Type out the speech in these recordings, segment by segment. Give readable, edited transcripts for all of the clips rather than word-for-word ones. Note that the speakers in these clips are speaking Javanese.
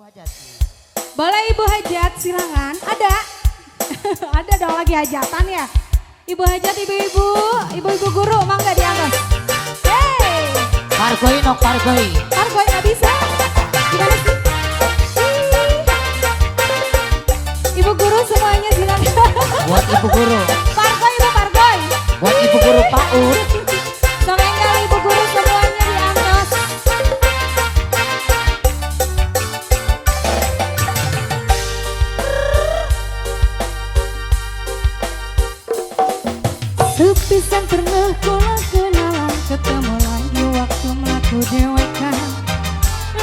Hajat. Boleh Ibu Hajat, silakan. Ada. Ada dong lagi hajatan ya. Ibu Hajat, ibu-ibu, ibu-ibu guru, mangga di atas. Hey, Pargoi nok pargoi. Pargoi nggak bisa. Gimana sih? Ih. Ibu guru semuanya silakan. Buat ibu guru. Pargoi, Ibu Pargoi. Buat ibu guru PAUD. Sok enggal ibu guru semuanya di atas. Sepisan pernah kula kenalan, ketemu lagi waktu mlaku dewekan.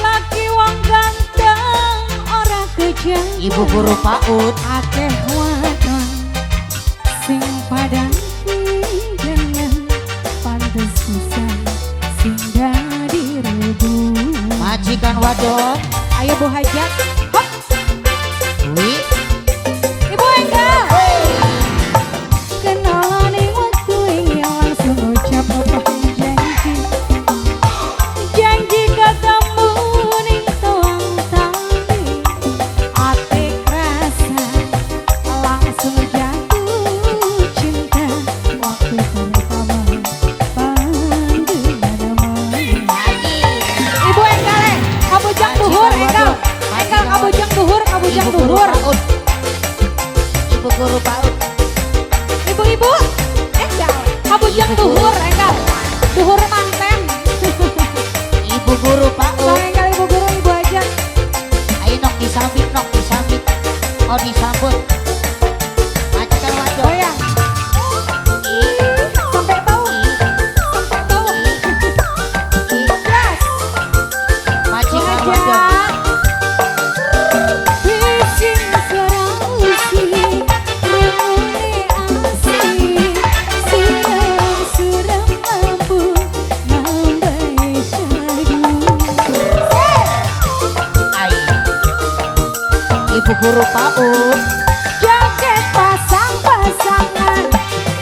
Laki wong ganteng ora kejaman. Ibu guru PAUD. Akeh wadon sing padang pijangan, pantes pisan sing dadi rebut. Majikan wadon. Ayo Bu Hajat. Hop, Wi. Ibu Enggal. Kenalan ing waktu ingin langsung ucap apa janji. Janji ketemu ning tuang tali. Ati krasa langsung jatuh cinta waktu pertama panjenengan. Ibu Enggal eh, kabujang duhur Enggal. Enggal kabujang duhur, kabujang Ibu guru duhur. PAUD. Ibu guru PAUD. Ibu-ibu, enggal, kabujang Ibu guru. duhur, enggal, duhur manten. Ibu guru Sok PAUD. enggal ibu guru, ibu aja. Ayo nok disambit nok disambit. Oh disambut. Majikan wadon. Goyang. Sampai bau, sampai bau. Yes, Bu Majikan wadon. Hajat. Bising suara usik, rungune asik, siang suram mampu nambahi syahdu. Ai. Ibu guru PAUD. Joget pasang-pasangan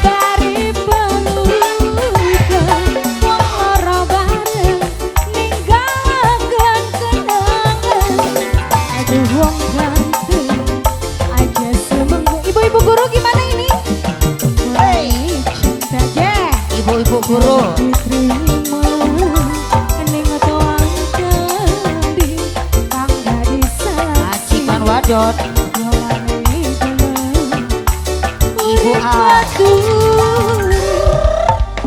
bari pelukan, wong loro bareng ninggalaken kenangan. Aduh wong ganteng aja semenggu. Ibu-ibu guru gimana ini? Hey. Cinta je Ibu-ibu guru. diterima ning tuang tadi kang dadi saksi. Majikan wadon. Ibu A.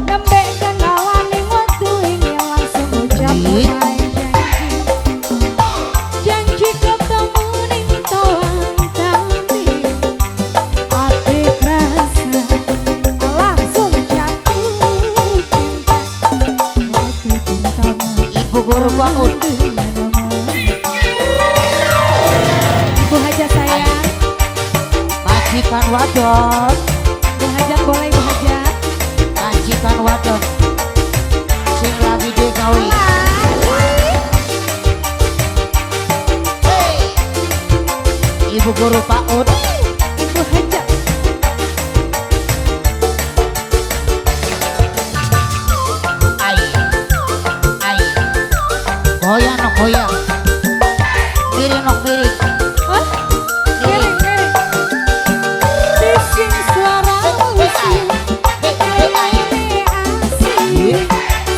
Nembe kenalan ning wektu ingin langsung ucap Ih. wae janji. Janji ketemu ning toang tali. Ati krasa langsung jatuh cinta. Waktu pertama Ibu guru PAUD. Ibu Hajat sayang, Majikan wadon. Ibu Hajat boleh Ibu Hajat. Majikan wadon. Sing lagi digawe. Hey. Ibu guru PAUD. Ibu Hajat. Ai. Ai. Goyang nok goyang. Miring nok miring. Hah? Miring, miring. Bising suara usik, rungune asik,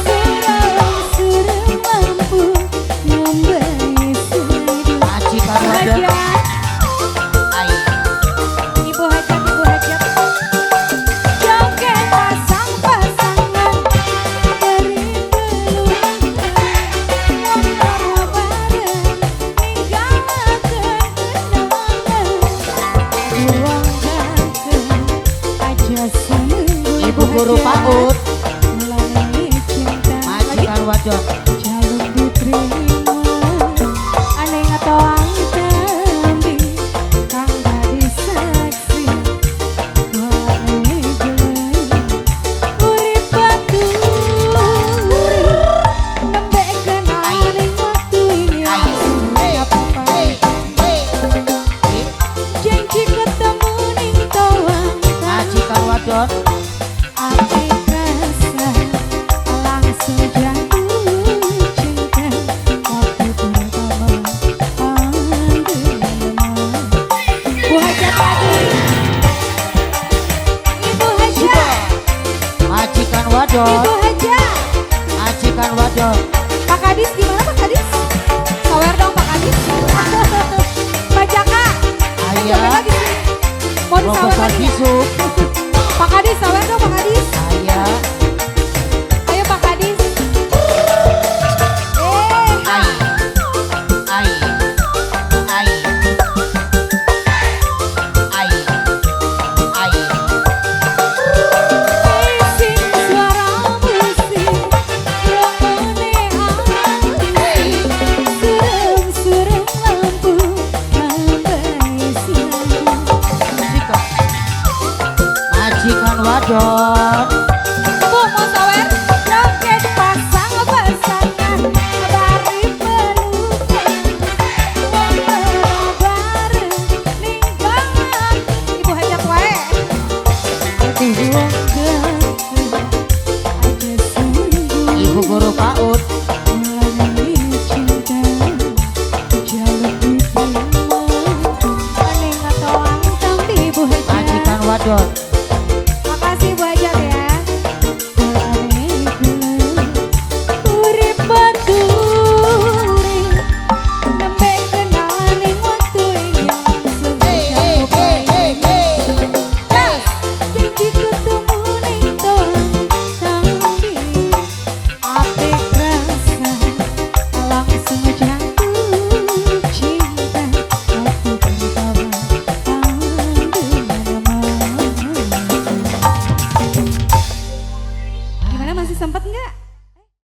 surang surang mampu nambahi syahdu. Majikan Ibu wadon. Hajat, Ai. Ibu Hajat, Ibu Hajat. Joget pasang-pasangan bari pelukan, wong loro bareng ninggalaken Adi sawer.